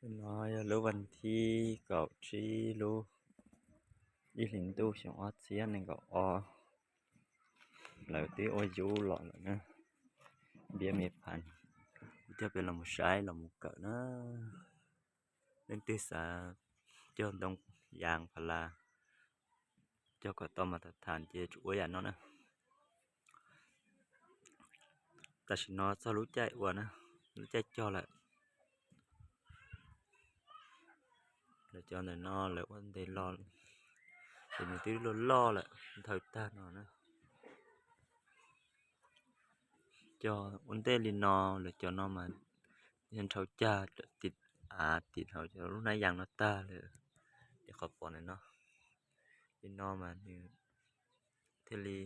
No yog lub vas thib kaum tsib lub ib hlis ntuj xyoo ob txhiab nees nkaum ob. Lawv twb ua yub los lawm na. Npiab me phas, kuv coj peb los mus saib los mus kawm na. Leej twg xav cog ntoo yas pha las, cog kom tau mas tham tham ces tsum ua yam no na. Tam sim no txog lub caij ua na, lub caij cog lawm. Lawv cov ntawm no lawv ua ntev los, ces nws twb loj loj lawm, nthawv tag no na. Cog ua ntej li no, lawv cov no mas yog nrhau cag tim av tim hauv cov lub hnab yas no tag lawm. Ces qhov pom ntawm no, li no mas nws thiaj li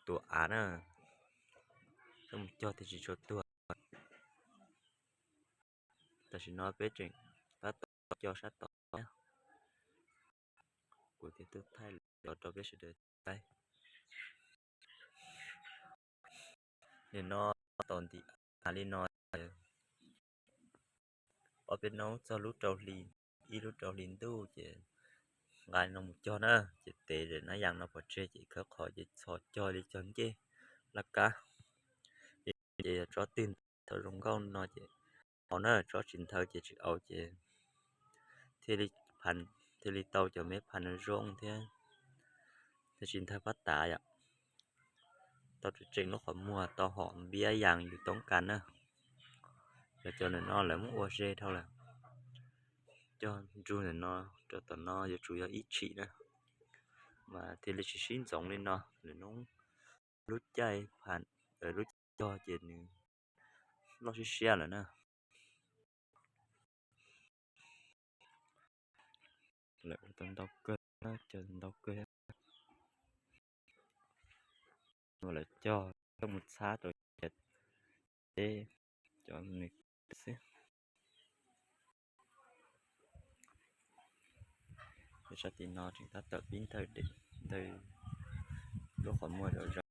tuam av na, coj mus cog thiaj tsis tshua tuag. Tam sim no peb tseem tab tom cog sab tod, kuv thiaj tuaj thaij los rau peb sawv daws saib. Nim no tom ntim av li no, ob peb hnub txog lub rau hli, ib lub rau hli ntuj ces nqa li no mus cog na, ces tev hnab yas no pov tseg ces khawb qhov ces txhos cog li cog ncej laj kab. Ces yog tsob twg nthawv zoo nkauj no ces haus na, tsob tsis nthawv ces tsis haus ces thiaj li, thiaj li tau cov me phas no zoo thiab, thiaj tsis nthawv pab tav yom. Tau tseem lub qhov muag tau hom npiab yas yus toob kas na. Lawv cov ntawm no lawv muab ua ze dhau lawm. Cog nrug ntawm no rau tom no yuav tsum yog ib tshim na, mas thiaj li tsis sib ntxoov li no. Lawv noob lub caij phas, lub caij cog ces nws loj siab siab lawm na. Lawv ua tau ntau kawg, cog ntau kawg. Lawv cog coj mus txhab rau ciam teb cov nws xwb. Sab tim no tseem tab tom pib nthawv, nthawv lub qhov muag zom zaws.